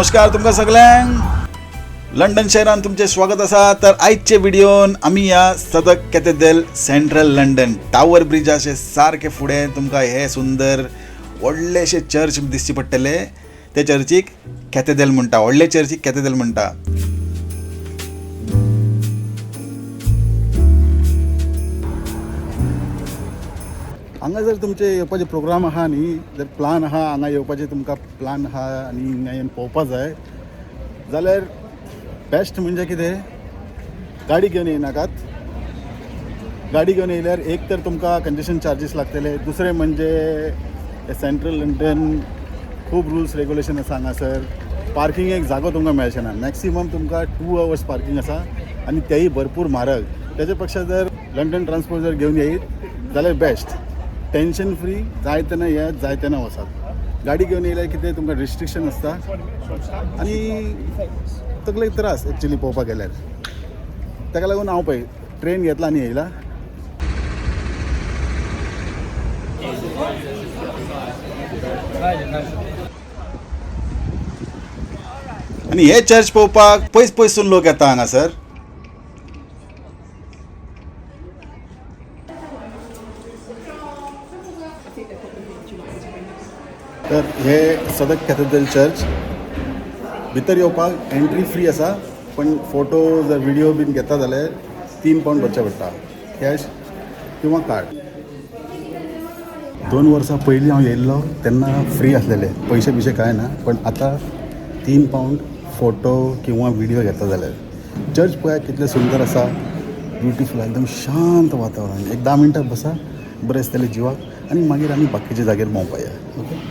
नमस्कार तुमकां सगळ्यांक लंडन शहरान तुमचें स्वागत आसा. तर आयचे व्हिडियोन आमी ह्या Southwark Cathedral central London Tower ब्रिजाचे सारके फुडें तुमकां हे सुंदर व्हडलेशे चर्च दिसचे पडटले. ते चर्चीक कॅथेड्रल म्हणटा, व्हडले चर्चीक कॅथेड्रल म्हणटा. हांगा जर तुमचे येवपाचे प्रोग्राम आहा न्ही, जर प्लान आहा हांगा येवपाचे तुमकां प्लान आहा आनी हिंगा येवन पळोवपा जाय जाल्यार बेस्ट म्हणजे कितें, गाडी घेवन येयनाकात. गाडी घेवन येयल्यार एक तर तुमकां कंजेशन चार्जीस लागतले, दुसरें म्हणजे सेंट्रल लंडन खूब रुल्स रेगुलेशन आसा हांगासर. पार्किंग एक जागो तुमकां मेळचें ना, मॅक्सिमम तुमकां 2 आवर्स पार्किंग आसा आनी तेय भरपूर म्हारग. तेजे पेक्षा जर लंडन ट्रान्सपोर्ट जर घेवन येयत जाल्यार बेस्ट, टेंशन फ्री, जाय तेन्ना येयात जाय तेन्ना वचात. गाडी घेवन येयल्यार कितें तुमकां रिस्ट्रिक्शन आसता आनी तकलेक त्रास एक्चुली पळोवपाक गेल्यार. ताका लागून हांव पळय ट्रेन घेतला आनी येयला. आनी हे चर्च पळोवपाक पयस पयसून लोक येता हांगासर. तर हे सदक कॅथेड्रल चर्च भितर येवपाक एंट्री फ्री आसा, पण फोटो जर व्हिडिओ बीन घेता जाल्यार 3 पावंड भरचे पडटा, कॅश किंवा कार्ड. 2 वर्सां पयलीं हांव येयल्लो तेन्ना फ्री आसलेले, पयशे बिशे कांय ना, पण आतां 3 पावंड फोटो किंवा व्हिडिओ घेता जाल्यार. चर्च पळयात कितलें सुंदर आसा, ब्युटिफूल, एकदम शांत वातावरण. एक 10 मिनटां बसा, बरें दिसतलें जिवाक आनी मागीर आमी बाकीच्या जाग्यार भोंवपा या. ओके,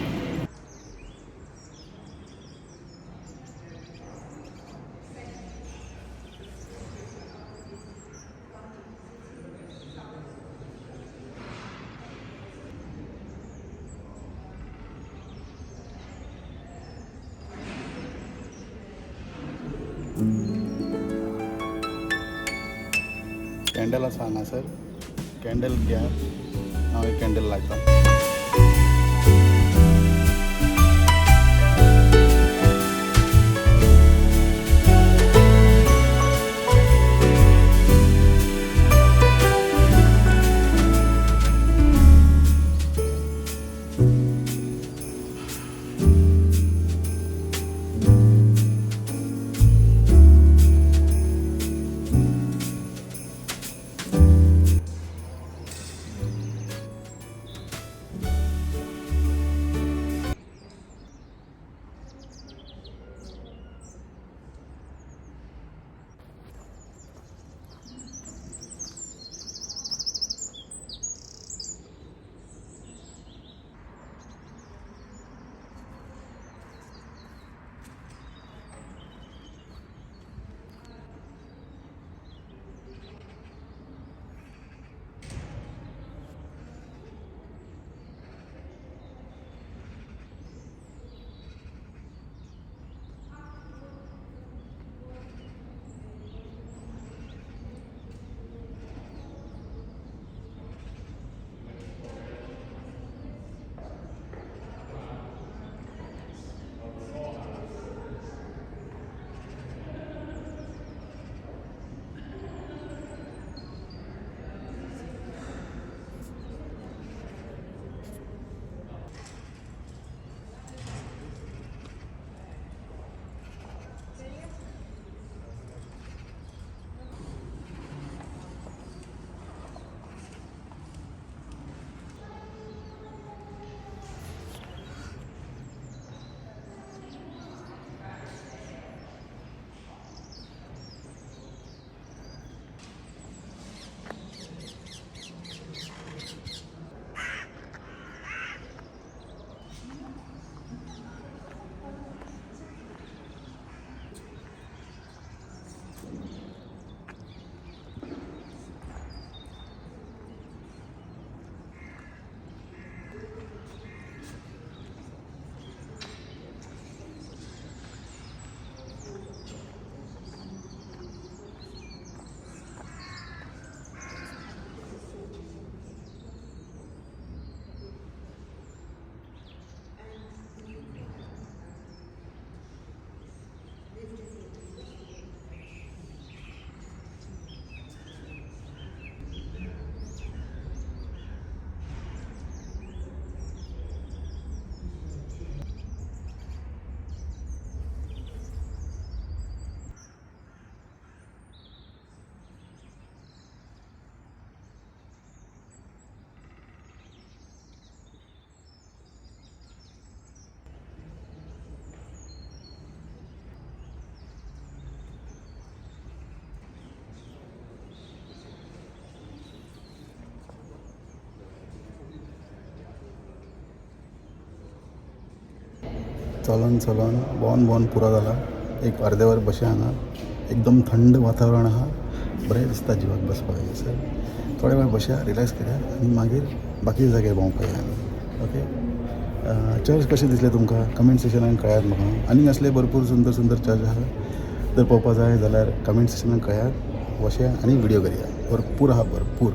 कॅन्डल आसा हांगासर, कॅन्डल घेयात, हांव एक कॅन्डल लायता. चलोन चलोन भोंवन भोंवन पुरो जाला. एक अर्दे वर बशया हांगा. एकदम थंड वातावरण आहा, बरें दिसता जिवाक बसपाक हांगासर. थोडे वेळ बसया, रिलॅक्स करया आनी मागीर बाकीच्या जाग्यार भोंवपाक या आमी. ओके, चर्च कशें दिसलें तुमकां कमेंट सेक्शनान कळयात म्हाका. आनीक असले भरपूर सुंदर सुंदर चर्च आहा, जर पळोवपा जाय जाल्यार कमेंट सेक्शनान कळयात. वचया आनी व्हिडियो करया, भरपूर आहा भरपूर.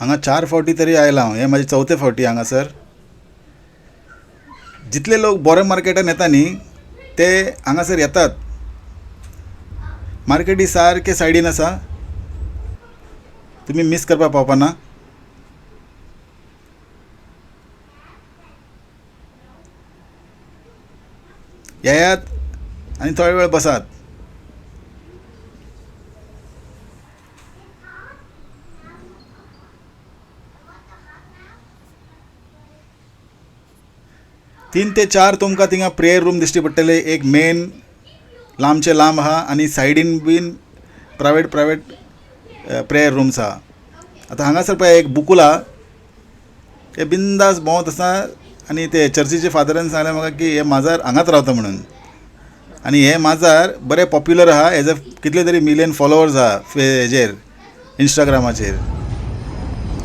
हांगा 4 फावटी तरी आयला हांव, हे म्हाजे चवथे फावटी हांगासर. जितले लोक बोरो मार्केटान येता न्ही ते हांगासर येतात. मार्केटी सारके सायडीन आसा, तुमी मीस करपाक पावपाना. येयात आनी थोडो वेळ बसात. 3 ते 4 तुमकां थिंगा प्रेयर रूम दिश्टी पडटले. एक मेन लांबचे लांब आहा आनी सायडीन बीन प्रायवेट प्रायवेट प्रेयर रूम्स आहा. आतां हांगासर पळय एक बुकूल आहा, ते बिंदास भोंवत आसा. आनी ते चर्चीचे फादरान सांगलें म्हाका की हे माजार हांगाच रावता म्हणून. आनी हे माजार बरें पॉप्युलर आहा, एज अ कितले तरी मिलियन फॉलोवर्स आहा हेजेर इंस्टाग्रामाचेर.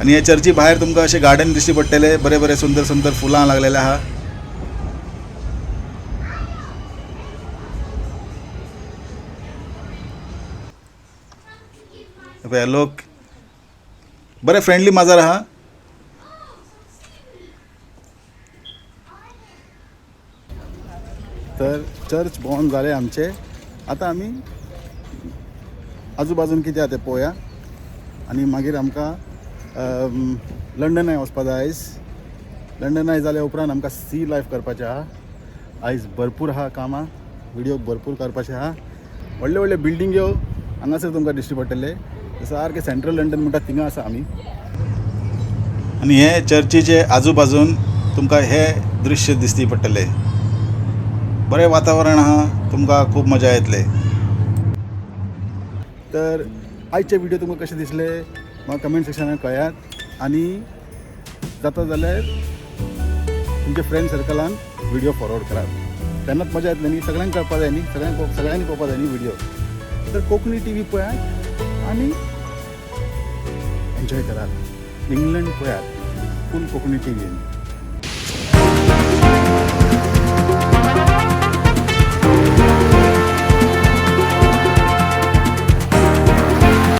आनी हे चर्ची भायर तुमकां अशें गार्डन दिश्टी पडटलें, बरें बरें सुंदर सुंदर फुलां लागलेलें आहा. पळय लोक बरे फ्रेंडली माजार आहा. तर चर्च भोंवन जाले आमचे. आतां आमी आजूबाजून कितें आहा तें पळोवया आनी मागीर आमकां लंडनाय वचपा जाय आयज. लंडनाय जाल्या उपरांत आमकां सी लायफ करपाचें आहा. आयज भरपूर आहा कामां, व्हिडियो भरपूर करपाचें आहा. व्हडले व्हडले बिल्डिंग्यो हांगासर तुमकां दिश्टी पडटले. सारकें सेंट्रल लंडन म्हणटा थिंगा आसा आमी. आनी हे चर्चीचे आजूबाजून तुमकां हे दृश्य दिश्टी पडटले. बरें वातावरण आहा, तुमकां खूब मजा येतले. तर आयचे व्हिडिओ तुमकां कशें दिसले म्हाका कमेंट सेक्शनान कळयात. आनी जाता जाल्यार तुमच्या फ्रेंड सर्कलान व्हिडिओ फॉरवर्ड करात, तेन्नाच मजा येतली न्ही. सगळ्यांक कळपा जाय न्ही, सगळ्यांनी पळोवपा जाय न्ही व्हिडिओ. तर कोंकणी टी व्ही पळयात आनी एन्जॉय करात. इंग्लंड पळयात फूल कोंकणी टी व्हीन.